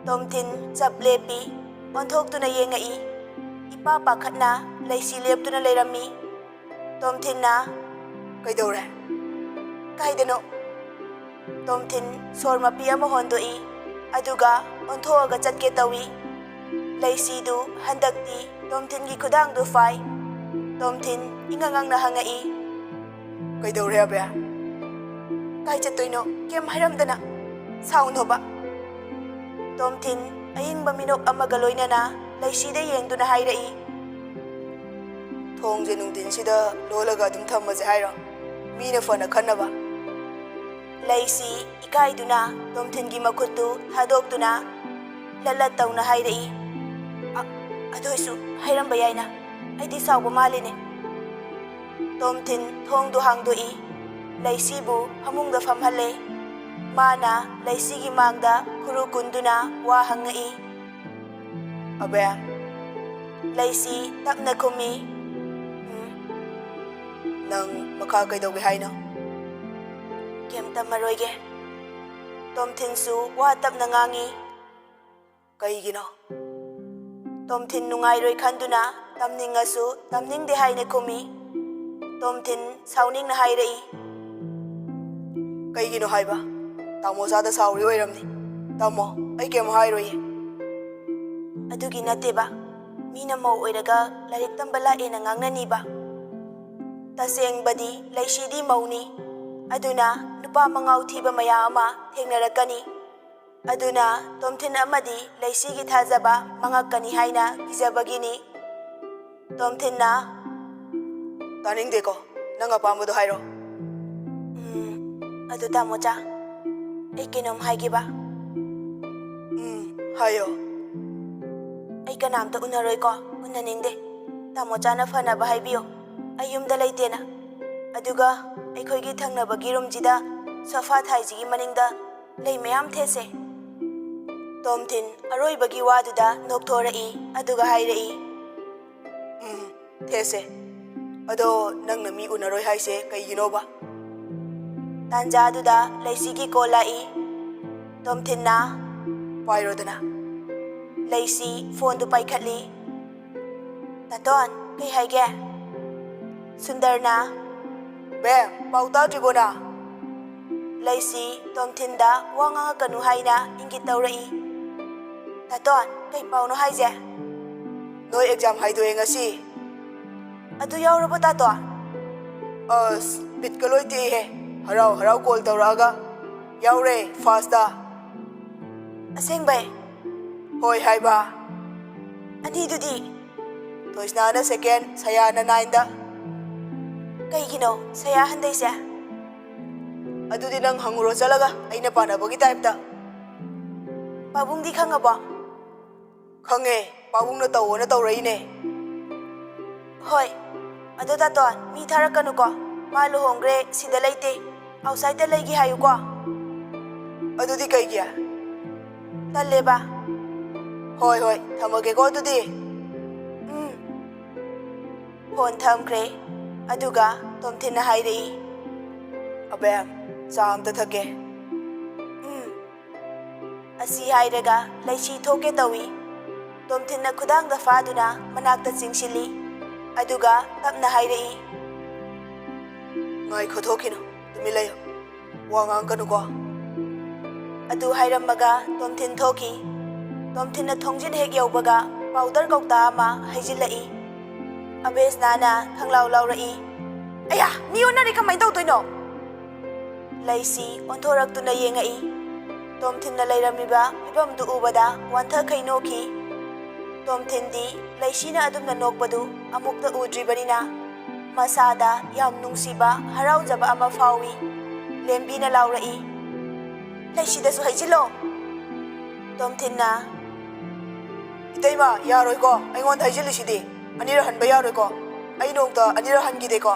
ꯇꯣꯝꯊꯤꯟ ꯆꯞ ꯂꯦꯞꯄꯤ꯫ ꯑꯣꯟꯊꯣꯛꯇꯨꯅ ꯌꯦꯡꯉꯛꯏ꯫ ꯏꯄꯥ ꯄꯥꯈꯠꯅ ꯂꯩꯁꯤ ꯂꯦꯞꯇꯨꯅ ꯂꯩꯔꯝꯃꯤ꯫ ꯇꯣꯝꯊꯤꯟꯅ, "ꯀꯩꯗꯧꯔꯦ? ꯀꯥꯏꯗꯅꯣ?" ꯇꯣꯝꯊꯤꯟ ꯁꯣꯔ ꯃꯄꯤ ꯑꯃ ꯍꯣꯟꯗꯣꯛꯏ, ꯑꯗꯨꯒ ꯑꯣꯟꯊꯣꯛꯑꯒ ꯆꯠꯀꯦ ꯇꯧꯏ꯫ ꯂꯩꯁꯤꯗꯨ ꯍꯟꯗꯛꯇꯤ ꯇꯣꯝꯊꯤꯟꯒꯤ ꯈꯨꯗꯥꯡꯗꯨ ꯐꯥꯏ꯫ ꯇꯣꯝꯊꯤꯟ ꯏꯉꯛ ꯉꯛꯅ ꯍꯪꯉꯛꯏ, "ꯀꯩꯗꯧꯔꯦ ꯑꯕꯦ? ꯀꯥꯏ ꯆꯠꯇꯣꯏꯅꯣ? ꯀꯩꯝ ꯍꯥꯏꯔꯝꯗꯅ꯫ ꯁꯥꯎꯅꯣꯕ꯫" ꯇꯣꯝꯊꯤꯟ ꯑꯏꯪꯕ ꯃꯤꯅꯣꯛ ꯑꯃꯒ ꯂꯣꯏꯅꯅ ꯂꯩꯁꯤꯗ ꯌꯦꯡꯗꯨꯅ ꯍꯥꯏꯔꯛꯏ, "ꯊꯣꯡꯁꯦ ꯅꯨꯡꯊꯤꯟꯁꯤꯗ ꯂꯣꯜꯂꯒ ꯑꯗꯨꯝ ꯊꯝꯃꯁꯦ ꯍꯥꯏꯔꯣ? ꯃꯤꯅ ꯐꯅ ꯈꯟꯅꯕ?" ꯂꯩꯁꯤ ꯏꯀꯥꯏꯗꯨꯅ ꯇꯣꯝꯊꯤꯟꯒꯤ ꯃꯈꯨꯠꯇꯨ ꯊꯥꯗꯣꯛꯇꯨꯅ ꯂꯠ ꯂꯠ ꯇꯧꯅ ꯍꯥꯏꯔꯛꯏ, "ꯑ-, ꯑꯗꯨ ꯑꯣꯏꯁꯨ ꯍꯥꯏꯔꯝꯕ ꯌꯥꯏꯅ꯫ ꯑꯩꯗꯤ ꯁꯥꯎꯕ ꯃꯥꯜꯂꯤꯅꯦ꯫" ꯇꯣꯝꯊꯤꯟ ꯊꯣꯡꯗꯨ ꯍꯥꯡꯗꯣꯛꯏ꯫ ꯂꯩꯁꯤꯕꯨ ꯐꯃꯨꯡꯗ ꯐꯝꯍꯜꯂꯦ꯫ ꯃꯥꯅ ꯂꯩꯁꯤꯒꯤ ꯃꯥꯡꯗ ꯈꯨꯔꯨ ꯀꯨꯟꯗꯨꯅ ꯋꯥ ꯍꯪꯉꯛꯏ꯫ "ꯑꯕꯦ꯫" ꯂꯩꯁꯤ ꯇꯞꯅ ꯈꯨꯝꯃꯤ, "ꯎꯝ꯫" "ꯅꯪ ꯃꯈꯥ ꯀꯩꯗꯧꯒꯦ ꯍꯥꯏꯅꯣ?" "ꯀꯩꯝꯇ ꯃꯔꯣꯏꯒꯦ꯫" ꯇꯣꯝꯊꯤꯟꯁꯨ ꯋꯥ ꯇꯞꯅ ꯉꯥꯡꯉꯤ꯫ "ꯀꯩꯒꯤꯅꯣ?" ꯇꯣꯝꯊꯤꯟ ꯅꯨꯡꯉꯥꯏꯔꯣꯏ ꯈꯟꯗꯨꯅ ꯇꯝꯅꯤꯡꯉꯁꯨ ꯇꯝꯅꯤꯡꯗꯦ ꯍꯥꯏꯅ ꯈꯨꯝꯃꯤ꯫ ꯇꯣꯝꯊꯤꯟ ꯁꯥꯎꯅꯤꯡꯅ ꯍꯥꯏꯔꯛꯏ, "ꯀꯩꯒꯤꯅꯣ ꯍꯥꯏꯕ? ꯇꯥꯃꯣꯆꯥꯗ ꯁꯥꯎꯔꯤ ꯑꯣꯏꯔꯝꯅꯤ꯫ ꯇꯥꯃꯣ, ꯑꯩ ꯀꯩꯝ ꯍꯥꯏꯔꯣꯏꯌꯦ꯫" "ꯑꯗꯨꯒꯤ ꯅꯠꯇꯦꯕ, ꯃꯤꯅ ꯃꯧ ꯑꯣꯏꯔꯒ ꯂꯥꯏꯔꯤꯛ ꯇꯝꯕ ꯂꯥꯛꯑꯦꯅ ꯉꯥꯡꯅꯅꯤꯕ꯫ ꯇꯁꯦꯡꯕꯗꯤ ꯂꯩꯁꯤꯗꯤ ꯃꯧꯅꯤ, ꯑꯗꯨꯅ ꯅꯨꯄꯥ ꯃꯉꯥꯎ ꯊꯤꯕ ꯃꯌꯥꯝ ꯑꯃ ꯊꯦꯡꯅꯔꯛꯀꯅꯤ꯫ ꯑꯗꯨꯅ ꯇꯣꯝꯊꯤꯟ ꯑꯃꯗꯤ ꯂꯩꯁꯤꯒꯤ ꯊꯥꯖꯕ ꯃꯥꯡꯉꯛꯀꯅꯤ ꯍꯥꯏꯅ ꯀꯤꯖꯕꯒꯤꯅꯤ꯫" ꯇꯣꯝꯊꯤꯟꯅ, "ꯇꯥꯅꯤꯡꯗꯦꯀꯣ, ꯅꯪ ꯑꯄꯥꯝꯕꯗꯣ ꯍꯥꯏꯔꯣ꯫" "ꯎꯝ, ꯑꯗꯨ ꯇꯥꯃꯣꯆꯥ, ꯑꯩ ꯀꯩꯅꯣꯝ ꯍꯥꯏꯒꯦꯕ꯫" "ꯎꯝ, ꯍꯥꯏꯌꯣ꯫" "ꯑꯩ ꯀꯅꯥꯝꯇ ꯎꯅꯔꯣꯏꯀꯣ, ꯎꯅꯅꯤꯡꯗꯦ꯫ ꯇꯥꯃꯣꯆꯥꯅ ꯐꯅꯕ ꯍꯥꯏꯕꯤꯌꯣ, ꯑꯩ ꯌꯨꯝꯗ ꯂꯩꯇꯦꯅ꯫ ꯑꯗꯨꯒ ꯑꯩꯈꯣꯏꯒꯤ ꯊꯪꯅꯕꯒꯤ ꯔꯨꯝꯁꯤꯗ ꯁꯣꯐꯥ ꯊꯥꯏꯁꯤꯒꯤ ꯃꯅꯤꯡꯗ ꯂꯩ ꯃꯌꯥꯝ ꯊꯦꯠꯁꯦ꯫" ꯇꯣꯝꯊꯤꯟ ꯑꯔꯣꯏꯕꯒꯤ ꯋꯥꯗꯨꯗ ꯅꯣꯛꯊꯣꯔꯛꯏ, ꯑꯗꯨꯒ ꯍꯥꯏꯔꯛꯏ, "ꯎꯝ, ꯊꯦꯠꯁꯦ꯫ ꯑꯗꯣ ꯅꯪꯅ ꯃꯤ ꯎꯅꯔꯣꯏ ꯍꯥꯏꯁꯦ ꯀꯩꯒꯤꯅꯣꯕ?" ꯇꯥꯟꯖꯥꯗꯨꯗ ꯂꯩꯁꯤꯒꯤ ꯀꯣꯜ ꯂꯥꯛꯏ꯫ ꯇꯣꯝꯊꯤꯟꯅ, "ꯄꯥꯏꯔꯣꯗꯅ꯫" ꯂꯩꯁꯤ ꯐꯣꯟꯗꯨ ꯄꯥꯏꯈꯠꯂꯤ꯫ "ꯇꯥꯇꯣꯟ, ꯀꯩ ꯍꯥꯏꯒꯦ?" ꯁꯨꯟꯗꯔꯅ, "ꯕꯦꯝ, ꯄꯥꯎ ꯇꯥꯗ꯭ꯔꯤꯕꯣ ꯅꯪ?" ꯂꯩꯁꯤ ꯇꯣꯝꯊꯤꯟꯗ ꯋꯥ ꯉꯥꯡꯉꯛꯀꯅꯨ ꯍꯥꯏꯅ ꯏꯪꯒꯤꯠ ꯇꯧꯔꯛꯏ꯫ "ꯇꯥꯇꯣꯟ, ꯀꯩ ꯄꯥꯎꯅꯣ ꯍꯥꯏꯁꯦ?" "ꯅꯣꯏ ꯑꯦꯛꯖꯥꯝ ꯍꯥꯏꯗꯣꯛꯑꯦ ꯉꯁꯤ꯫" "ꯑꯗꯨ ꯌꯥꯎꯔꯕꯣ, ꯇꯥꯇꯣꯟ?" "ꯑꯁ, ꯕꯤꯠꯀ ꯂꯣꯏ ꯇꯦꯛꯏꯍꯦ꯫ ꯍꯔꯥꯎ ꯍꯔꯥꯎ ꯀꯣꯜ ꯇꯧꯔꯛꯑꯒ, ꯌꯥꯎꯔꯦ ꯐꯥꯔꯁꯇ꯫" "ꯑꯁꯦꯡꯕꯩ?" "ꯍꯣꯏ ꯍꯥꯏꯕ꯫" "ꯑꯅꯤꯗꯨꯗꯤ?" "ꯊꯣꯏꯁꯅꯥꯅ ꯁꯦꯀꯦꯟ, ꯁꯌꯥꯅ ꯅꯥꯏꯟꯗ꯫" "ꯀꯩꯒꯤꯅꯣ ꯁꯌꯥ ꯍꯟꯗꯩꯁꯦ?" "ꯑꯗꯨꯗꯤ ꯅꯪ ꯍꯪꯉꯨꯔꯣ ꯆꯠꯂꯒ, ꯑꯩꯅ ꯄꯥꯅꯕꯒꯤ ꯇꯥꯏꯞꯇ꯫" "ꯄꯥꯕꯨꯡꯗꯤ ꯈꯪꯉꯕꯣ?" "ꯈꯪꯉꯦ, ꯄꯥꯕꯨꯡꯅ ꯇꯧꯑꯣꯅ ꯇꯧꯔꯛꯏꯅꯦ꯫" "ꯍꯣꯏ, ꯑꯗꯣ ꯇꯥꯇꯣꯟ, ꯃꯤ ꯊꯥꯔꯛꯀꯅꯨꯀꯣ꯫ ꯃꯥ ꯂꯨꯍꯣꯡꯈ꯭ꯔꯦ, ꯁꯤꯗ ꯂꯩꯇꯦ꯫ ꯑꯥꯎꯠꯁꯥꯏꯗꯇ ꯂꯩꯒꯦ ꯍꯥꯏꯌꯨꯀꯣ꯫" "ꯑꯗꯨꯗꯤ ꯀꯩꯒꯤ?" "ꯇꯜꯂꯦꯕ꯫" "ꯍꯣꯏ, ꯍꯣꯏ, ꯊꯝꯃꯒꯦꯀꯣ ꯑꯗꯨꯗꯤ꯫" "ꯎꯝ꯫" ꯐꯣꯟ ꯊꯝꯈ꯭ꯔꯦ꯫ ꯑꯗꯨꯒ ꯇꯣꯝꯊꯤꯟꯅ ꯍꯥꯏꯔꯛꯏ, "ꯑꯕꯦꯝ, ꯆꯥ ꯑꯝꯇ ꯊꯛꯀꯦ꯫" "ꯎꯝ꯫" ꯑꯁꯤ ꯍꯥꯏꯔꯒ ꯂꯩꯁꯤ ꯊꯣꯛꯀꯦ ꯇꯧꯏ꯫ ꯇꯣꯝꯊꯤꯟꯅ ꯈꯨꯗꯥꯡꯗ ꯐꯥꯗꯨꯅ ꯃꯅꯥꯛꯇ ꯆꯤꯡꯁꯤꯜꯂꯤ꯫ ꯑꯗꯨꯒ ꯇꯞꯅ ꯍꯥꯏꯔꯛꯏ, "ꯉꯥꯏꯈꯣ, ꯊꯣꯛꯈꯤꯅꯨ, ꯇꯨꯃꯤꯟ ꯂꯩꯌꯨ, ꯋꯥ ꯉꯥꯡꯒꯅꯨꯀꯣ꯫" ꯑꯗꯨ ꯍꯥꯏꯔꯝꯃꯒ ꯇꯣꯝꯊꯤꯟ ꯊꯣꯛꯈꯤ꯫ ꯇꯣꯝꯊꯤꯟꯅ ꯊꯣꯡꯖꯤꯟ ꯍꯦꯛ ꯌꯧꯕꯒ ꯄꯥꯎꯗꯔ ꯀꯧꯇꯥ ꯑꯃ ꯍꯩꯖꯤꯜꯂꯛꯏ꯫ ꯑꯕꯦꯁꯅꯥꯅ ꯈꯪꯂꯥꯎ ꯂꯥꯎꯔꯛꯏ, "ꯑꯌꯥ, ꯃꯤ ꯑꯣꯟꯅꯔꯦ, ꯀꯃꯥꯏꯅ ꯇꯧꯗꯣꯏꯅꯣ?" ꯂꯩꯁꯤ ꯑꯣꯟꯊꯣꯔꯛꯇꯨꯅ ꯌꯦꯡꯉꯛꯏ꯫ ꯇꯣꯝꯊꯤꯟꯅ ꯂꯩꯔꯝꯃꯤꯕ ꯐꯤꯕꯝꯗꯨ ꯎꯕꯗ ꯋꯥꯟꯊꯈꯩ ꯅꯣꯛꯈꯤ꯫ ꯇꯣꯝꯊꯤꯟꯗꯤ ꯂꯩꯁꯤꯅ ꯑꯗꯨꯝꯅ ꯅꯣꯛꯄꯗꯨ ꯑꯃꯨꯛꯇ ꯎꯗ꯭ꯔꯤꯕꯅꯤꯅ ꯃꯁꯥꯗ ꯌꯥꯝ ꯅꯨꯡꯁꯤꯕ, ꯍꯔꯥꯎꯖꯕ ꯑꯃ ꯐꯥꯎꯏ꯫ ꯂꯦꯝꯕꯤꯅ ꯂꯥꯎꯔꯛꯏ, "ꯂꯩꯁꯤꯗꯁꯨ ꯍꯩꯖꯤꯜꯂꯣ!" ꯇꯣꯝꯊꯤꯟꯅ, "ꯏꯇꯩꯃ, ꯌꯥꯔꯣꯏꯀꯣ, ꯑꯩꯉꯣꯟꯗ ꯍꯩꯖꯤꯜꯂꯤꯁꯤꯗꯤ꯫ ꯑꯅꯤꯔꯛ ꯍꯟꯕ ꯌꯥꯔꯣꯏꯀꯣ, ꯑꯩ ꯅꯣꯡꯇ ꯑꯅꯤꯔꯛ ꯍꯟꯈꯤꯗꯦꯀꯣ꯫"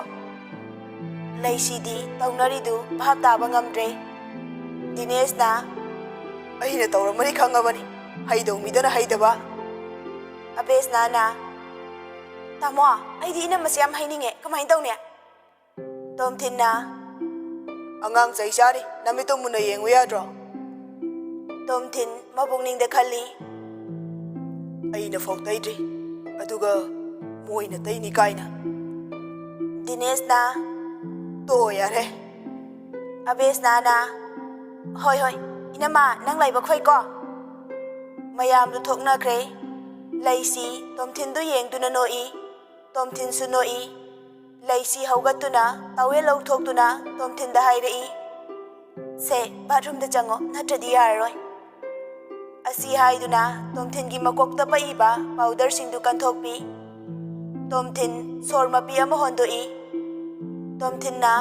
ꯂꯩꯁꯤꯗꯤ ꯇꯧꯅꯔꯤꯗꯨ ꯚꯥꯞ ꯇꯥꯕ ꯉꯝꯗ꯭ꯔꯦ꯫ ꯗꯤꯅꯦꯁꯅ, "ꯑꯩꯅ ꯇꯧꯔꯝꯃꯅꯤ ꯈꯪꯉꯕꯅꯤ, ꯍꯩꯗꯧ ꯃꯤꯗꯅ ꯍꯩꯗꯕ꯫" ꯑꯕꯦꯁꯅꯥꯅ, "ꯇꯥꯃꯣ, ꯑꯩꯗꯤ ꯏꯅꯝꯃꯁꯦ ꯌꯥꯝ ꯍꯩꯅꯤꯡꯉꯦ, ꯀꯃꯥꯏꯅ ꯇꯧꯅꯤ?" ꯇꯣꯝꯊꯤꯟꯅ, "ꯑꯉꯥꯡ ꯆꯩ ꯆꯥꯔꯤ, ꯅꯃꯤꯠꯇꯣ ꯃꯨꯟꯅ ꯌꯦꯡꯉꯨ ꯌꯥꯗ꯭ꯔꯣ?" ꯇꯣꯝꯊꯤꯟ ꯃꯄꯨꯛꯅꯤꯡꯗ ꯈꯜꯂꯤ, ꯑꯩꯅ ꯐꯥꯎ ꯇꯩꯗ꯭ꯔꯤ, ꯑꯗꯨꯒ ꯃꯣꯏꯅ ꯇꯩꯅꯤ ꯀꯥꯏꯅ꯫ ꯗꯤꯅꯦꯁꯅ, "ꯇꯣ ꯌꯥꯔꯦ"꯫ ꯑꯕꯦꯁꯅꯥꯅ, "ꯍꯣꯏ ꯍꯣꯏ, ꯏꯅꯝꯃ, ꯅꯪ ꯂꯥꯏꯕꯛ ꯐꯩꯀꯣ"꯫ ꯃꯌꯥꯝꯗꯨ ꯊꯣꯛꯅꯈ꯭ꯔꯦ꯫ ꯂꯩꯁꯤ ꯇꯣꯝꯊꯤꯟꯗꯨ ꯌꯦꯡꯗꯨꯅ ꯅꯣꯛꯏ꯫ ꯇꯣꯝꯊꯤꯟꯁꯨ ꯅꯣꯛꯏ꯫ ꯂꯩꯁꯤ ꯍꯧꯒꯠꯇꯨꯅ ꯇꯥꯋꯦꯜ ꯂꯧꯊꯣꯛꯇꯨꯅ ꯇꯣꯝꯊꯤꯟꯗ ꯍꯥꯏꯔꯛꯏ, "ꯁꯦ, ꯕꯥꯠꯔꯨꯝꯗ ꯆꯪꯉꯣ, ꯅꯠꯇ꯭ꯔꯗꯤ ꯌꯥꯔꯔꯣꯏ"꯫ ꯑꯁꯤ ꯍꯥꯏꯗꯨꯅ ꯇꯣꯝꯊꯤꯟꯒꯤ ꯃꯀꯣꯛꯇ ꯄꯛꯏꯕ ꯄꯥꯎꯗꯔꯁꯤꯡꯗꯨ ꯀꯟꯊꯣꯛꯄꯤ꯫ ꯇꯣꯝꯊꯤꯟ ꯁꯣꯔ ꯃꯄꯤ ꯑꯃ ꯍꯣꯟꯗꯣꯛꯏ꯫ ꯇꯣꯝꯊꯤꯟꯅ,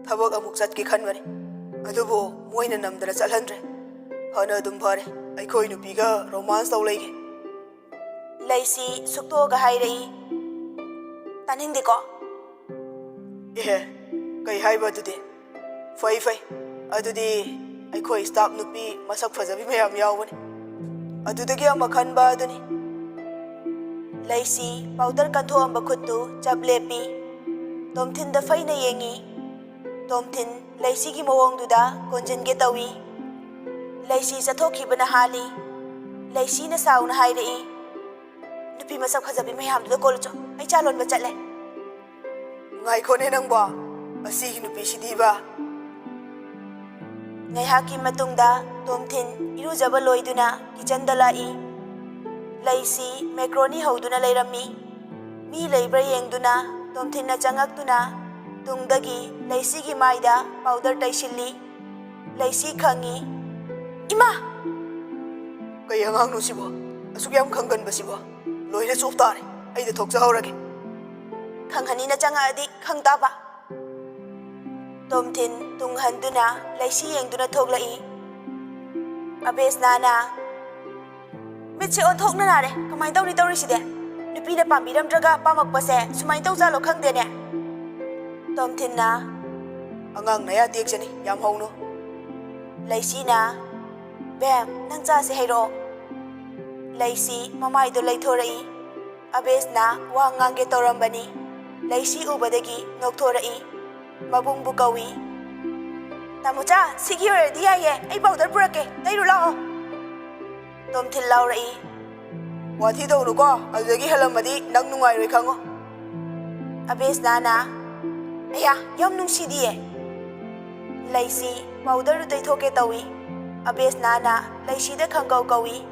"ꯊꯕꯛ ꯑꯃꯨꯛ ꯆꯠꯀꯦ ꯈꯟꯕꯅꯤ, ꯑꯗꯨꯕꯨ ꯃꯣꯏꯅ ꯅꯝꯗꯅ ꯆꯠꯍꯟꯗ꯭ꯔꯦ꯫ ꯐꯅ ꯑꯗꯨꯝ ꯐꯔꯦ, ꯑꯩꯈꯣꯏ ꯅꯨꯄꯤꯒ ꯔꯣꯃꯥꯟꯁ ꯇꯧ ꯂꯩꯒꯦ"꯫ ꯂꯩꯁꯤ ꯁꯨꯛꯇꯣꯛꯑꯒ ꯍꯥꯏꯔꯛꯏ, "ꯇꯥꯅꯤꯡꯗꯦꯀꯣ"꯫ "ꯑꯦꯍꯦ, ꯀꯩ ꯍꯥꯏꯕ ꯑꯗꯨꯗꯤ? ꯐꯩ ꯐꯩ, ꯑꯗꯨꯗꯤ ꯑꯩꯈꯣꯏ ꯁ꯭ꯇꯥꯐ ꯅꯨꯄꯤ ꯃꯁꯛ ꯐꯖꯕꯤ ꯃꯌꯥꯝ ꯌꯥꯎꯕꯅꯤ, ꯑꯗꯨꯗꯒꯤ ꯑꯃ ꯈꯟꯕ ꯑꯗꯨꯅꯤ"꯫ ꯂꯩꯁꯤ ꯄꯥꯎꯗꯔ ꯀꯟꯊꯣꯛꯑꯝꯕ ꯈꯨꯠꯇꯨ ꯆꯞ ꯂꯦꯞꯄꯤ꯫ ꯇꯣꯝꯊꯤꯟꯗ ꯐꯩꯅ ꯌꯦꯡꯉꯤ꯫ ꯇꯣꯝꯊꯤꯟ ꯂꯩꯁꯤꯒꯤ ꯃꯑꯣꯡꯗꯨꯗ ꯀꯣꯟꯁꯤꯟꯒꯦ ꯇꯧꯏ꯫ ꯂꯩꯁꯤ ꯆꯠꯊꯣꯛꯈꯤꯕꯅ ꯍꯥꯜꯂꯤ꯫ ꯂꯩꯁꯤꯅ ꯁꯥꯎꯅ ꯍꯥꯏꯔꯛꯏ, "ꯅꯨꯄꯤ ꯃꯁꯛ ꯐꯖꯕꯤ ꯃꯌꯥꯝꯗꯨꯗ ꯀꯣꯜꯂꯨꯆꯣ, ꯑꯩ ꯆꯥ ꯂꯣꯟꯕ ꯆꯠꯂꯦ"꯫ "ꯉꯥꯏꯈꯣꯅꯦ ꯅꯪꯕꯣ, ꯑꯁꯤꯒꯤ ꯅꯨꯄꯤꯁꯤꯗꯤꯕ"꯫ ꯉꯥꯏꯍꯥꯛꯀꯤ ꯃꯇꯨꯡꯗ ꯇꯣꯝꯊꯤꯟ ꯏꯔꯨꯖꯕ ꯂꯣꯏꯗꯨꯅ ꯀꯤꯆꯟꯗ ꯂꯥꯛꯏ꯫ ꯂꯩꯁꯤ ꯃꯦꯀ꯭ꯔꯣꯅꯤ ꯍꯧꯗꯨꯅ ꯂꯩꯔꯝꯃꯤ꯫ ꯃꯤ ꯂꯩꯕ꯭ꯔꯥ ꯌꯦꯡꯗꯨꯅ ꯇꯣꯝꯊꯤꯟꯅ ꯆꯪꯉꯛꯇꯨꯅ ꯇꯨꯡꯗꯒꯤ ꯂꯩꯁꯤꯒꯤ ꯃꯥꯏꯗ ꯄꯥꯎꯗꯔ ꯇꯩꯁꯤꯜꯂꯤ꯫ ꯂꯩꯁꯤ ꯈꯪꯉꯤ꯫ "ꯏꯃꯥ!" "ꯀꯩ ꯑꯉꯥꯡꯅꯣ ꯁꯤꯕꯣ? ꯑꯁꯨꯛ ꯌꯥꯝ ꯈꯪꯒꯟꯕꯁꯤꯕꯣ? ꯂꯣꯏꯔꯦ, ꯆꯣꯞ ꯇꯥꯔꯦ꯫ ꯑꯩꯗ ꯊꯣꯛꯆꯍꯧꯔꯒꯦ"꯫ "ꯈꯪꯍꯟꯅꯤꯅ ꯆꯪꯉꯛꯑꯗꯤ ꯈꯪ ꯇꯥꯕ"꯫ ꯇꯣꯝꯊꯤꯟ ꯇꯨꯡ ꯍꯟꯗꯨꯅ ꯂꯩꯁꯤ ꯌꯦꯡꯗꯨꯅ ꯊꯣꯛꯂꯛꯏ꯫ ꯑꯕꯦꯁꯅꯥꯅ, "ꯃꯤꯠꯁꯦ ꯑꯣꯟꯊꯣꯛꯅ ꯅꯥꯔꯦ꯫ ꯀꯃꯥꯏꯅ ꯇꯧꯅꯤ ꯇꯧꯔꯤꯁꯤꯗꯤ? ꯅꯨꯄꯤꯅ ꯄꯥꯝꯕꯤꯔꯝꯗ꯭ꯔꯒ ꯄꯥꯝꯃꯛꯄꯁꯦ ꯁꯨꯃꯥꯏꯅ ꯇꯧꯖꯥꯠꯂꯣ ꯈꯪꯗꯦꯅꯦ"꯫ ꯇꯣꯝꯊꯤꯟꯅ, "ꯑꯉꯥꯡ ꯅꯌꯥ ꯇꯦꯛꯆꯅꯤ, ꯌꯥꯝ ꯍꯧꯅꯨ"꯫ ꯂꯩꯁꯤꯅ, "ꯕꯦꯝ, ꯅꯪ ꯆꯥꯁꯦ ꯍꯩꯔꯛꯑꯣ"꯫ ꯂꯩꯁꯤ ꯃꯃꯥꯏꯗꯣ ꯂꯩꯊꯣꯔꯛꯏ꯫ ꯑꯕꯦꯁꯅ ꯋꯥ ꯉꯥꯡꯒꯦ ꯇꯧꯔꯝꯕꯅꯤ꯫ ꯂꯩꯁꯤ ꯎꯕꯗꯒꯤ ꯅꯣꯛꯊꯣꯔꯛꯏ꯫ ꯃꯕꯨꯡꯕꯨ ꯀꯧꯏ꯫ "ꯇꯥꯃꯣꯆꯥ, ꯁꯤꯒꯤ ꯑꯣꯏꯔꯗꯤ ꯌꯥꯏꯌꯦ, ꯑꯩ ꯄꯥꯎꯗꯔ ꯄꯨꯔꯛꯀꯦ, ꯇꯩꯔꯨ ꯂꯥꯛꯑꯣ"꯫ ꯇꯣꯝꯊꯤꯟ ꯂꯥꯎꯔꯛꯏ꯫ "ꯋꯥꯊꯤ ꯇꯧꯅꯨꯀꯣ, ꯑꯗꯨꯗꯒꯤ ꯍꯦꯜꯂꯝꯃꯗꯤ ꯅꯪ ꯅꯨꯡꯉꯥꯏꯔꯣꯏ ꯈꯪꯉꯣ꯫" ꯑꯕꯦꯁꯅꯥꯅ, "ꯑꯌꯥ, ꯌꯥꯝ ꯅꯨꯡꯁꯤꯗꯤꯌꯦ꯫" ꯂꯩꯁꯤ ꯄꯥꯎꯗꯔꯗꯨ ꯇꯩꯊꯣꯛꯀꯦ ꯇꯧꯏ꯫ ꯑꯕꯦꯁꯅꯥꯅ ꯂꯩꯁꯤꯗ ꯈꯪꯀꯧ ꯀꯧꯏ꯫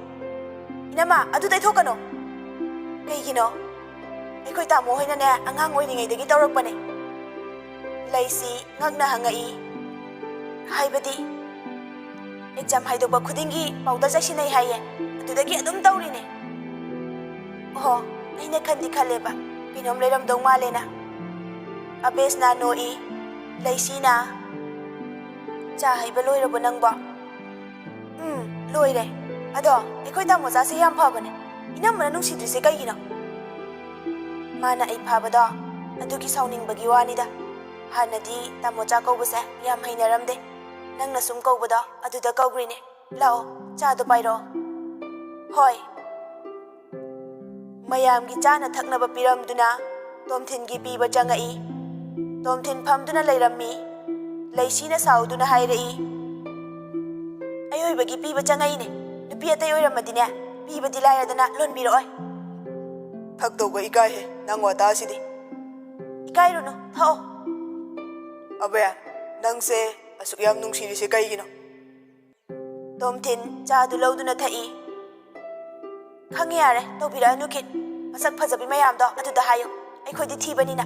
"ꯏꯅꯝꯃ, ꯑꯗꯨ ꯇꯩꯊꯣꯛꯀꯅꯣ꯫" "ꯀꯩꯒꯤꯅꯣ?" "ꯑꯩꯈꯣꯏ ꯇꯥꯃꯣ ꯍꯣꯏꯅꯅꯦ ꯑꯉꯥꯡ ꯑꯣꯏꯔꯤꯉꯩꯗꯒꯤ ꯇꯧꯔꯛꯄꯅꯦ꯫" ꯂꯩꯁꯤ ꯉꯛꯅ ꯍꯪꯉꯛꯏ꯫ "ꯍꯥꯏꯕꯗꯤ?" "ꯑꯦꯛꯖꯥꯝ ꯍꯥꯏꯗꯣꯛꯄ ꯈꯨꯗꯤꯡꯒꯤ ꯄꯥꯎꯗꯔ ꯆꯥꯏꯁꯤꯟꯅꯩ ꯍꯥꯏꯌꯦ, ꯑꯗꯨꯗꯒꯤ ꯑꯗꯨꯝ ꯇꯧꯔꯤꯅꯦ꯫" "ꯑꯣꯍꯣ, ꯑꯩꯅ ꯈꯟꯗꯤ ꯈꯜꯂꯦꯕ ꯀꯩꯅꯣꯝ ꯂꯩꯔꯝꯗꯧ ꯃꯥꯜꯂꯦꯅ꯫" ꯑꯕꯦꯁꯅ ꯅꯣꯛꯏ꯫ ꯂꯩꯁꯤꯅ, "ꯆꯥ ꯍꯩꯕ ꯂꯣꯏꯔꯕꯣ ꯅꯪꯕꯣ?" "ꯎꯝ, ꯂꯣꯏꯔꯦ꯫ ꯑꯗꯣ ꯑꯩꯈꯣꯏ ꯇꯥꯃꯣꯆꯥꯁꯦ ꯌꯥꯝ ꯐꯕꯅꯦ꯫ ꯏꯅꯝꯃꯅ ꯅꯨꯡꯁꯤꯗ꯭ꯔꯤꯁꯦ ꯀꯩꯒꯤꯅꯣ?" "ꯃꯥꯅ ꯑꯩ ꯐꯥꯕꯗꯣ ꯑꯗꯨꯒꯤ ꯁꯥꯎꯅꯤꯡꯕꯒꯤ ꯋꯥꯅꯤꯗ꯫ ꯍꯥꯟꯅꯗꯤ ꯇꯥꯃꯣꯆꯥ ꯀꯧꯕꯁꯦ ꯌꯥꯝ ꯍꯩꯅꯔꯝꯗꯦ꯫ ꯅꯪꯅ ꯁꯨꯝ ꯀꯧꯕꯗꯣ ꯑꯗꯨꯗ ꯀꯧꯈ꯭ꯔꯤꯅꯦ꯫ ꯂꯥꯛꯑꯣ, ꯆꯥꯗꯣ ꯄꯥꯏꯔꯛꯑꯣ꯫" "ꯍꯣꯏ꯫" ꯃꯌꯥꯝꯒꯤ ꯆꯥꯅ ꯊꯛꯅꯕ ꯄꯤꯔꯝꯗꯨꯅ ꯇꯣꯝꯊꯤꯟꯒꯤ ꯄꯤꯕ ꯆꯪꯉꯛꯏ꯫ ꯇꯣꯝꯊꯤꯟ ꯐꯝꯗꯨꯅ ꯂꯩꯔꯝꯃꯤ꯫ ꯂꯩꯁꯤꯅ ꯁꯥꯎꯗꯨꯅ ꯍꯥꯏꯔꯛꯏ, "ꯑꯌꯣꯏꯕꯒꯤ ꯄꯤꯕ ꯆꯪꯉꯛꯏꯅꯦ꯫ ꯅꯨꯄꯤ ꯑꯇꯩ ꯑꯣꯏꯔꯝꯃꯗꯤꯅꯦ, ꯄꯤꯕꯗꯤ ꯂꯥꯏꯔꯗꯅ ꯂꯣꯟꯕꯤꯔꯛꯑꯣꯏ꯫" "ꯊꯛꯇꯧꯕ ꯏꯀꯥꯏꯍꯦ, ꯅꯪ ꯋꯥꯇꯥꯁꯤꯗꯤ꯫" "ꯏꯀꯥꯏꯔꯨꯅꯨ, ꯊꯛꯑꯣ꯫" "ꯑꯕꯦ, ꯅꯪꯁꯦ ꯑꯁꯨꯛ ꯌꯥꯝ ꯅꯨꯡꯁꯤꯔꯤꯁꯦ ꯀꯩꯒꯤꯅꯣ?" ꯇꯣꯝꯊꯤꯟ ꯆꯥꯗꯨ ꯂꯧꯗꯨꯅ ꯊꯛꯏ꯫ "ꯈꯪꯉꯦ ꯌꯥꯔꯦ, ꯇꯧꯕꯤꯔꯛꯑꯅꯨ ꯈꯤꯠ꯫ ꯃꯁꯛ ꯐꯖꯕꯤ ꯃꯌꯥꯝꯗꯣ ꯑꯗꯨꯗ ꯍꯥꯏꯌꯨ, ꯑꯩꯈꯣꯏꯗꯤ ꯊꯤꯕꯅꯤꯅ꯫"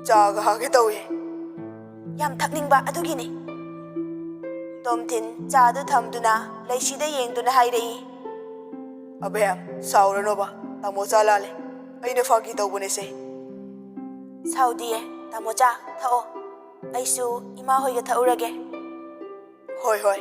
"ꯆꯥꯒ ꯍꯥꯒꯦ ꯇꯧꯏ꯫" "ꯌꯥꯝ ꯊꯛꯅꯤꯡꯕ ꯑꯗꯨꯒꯤꯅꯤ꯫" ꯇꯣꯝꯊꯤꯟ ꯆꯥꯗꯨ ꯊꯝꯗꯨꯅ ꯂꯩꯁꯤꯗ ꯌꯦꯡꯗꯨꯅ ꯍꯥꯏꯔꯛꯏ꯫ "ꯑꯕꯦꯝ, ꯁꯥꯎꯔꯅꯣꯕ, ꯇꯥꯃꯣ ꯆꯥ ꯂꯥꯜꯂꯦ꯫ ꯑꯩꯅ ꯐꯥꯒꯤ ꯇꯧꯕꯅꯦꯁꯦ꯫" "ꯁꯥꯎꯗꯤꯌꯦ, ꯇꯥꯃꯣ ꯆꯥ ꯊꯛꯑꯣ꯫ ꯑꯩꯁꯨ ꯏꯃꯥ ꯍꯣꯏꯒ ꯊꯛꯎꯔꯒꯦ꯫" "ꯍꯣꯏ, ꯍꯣꯏ꯫"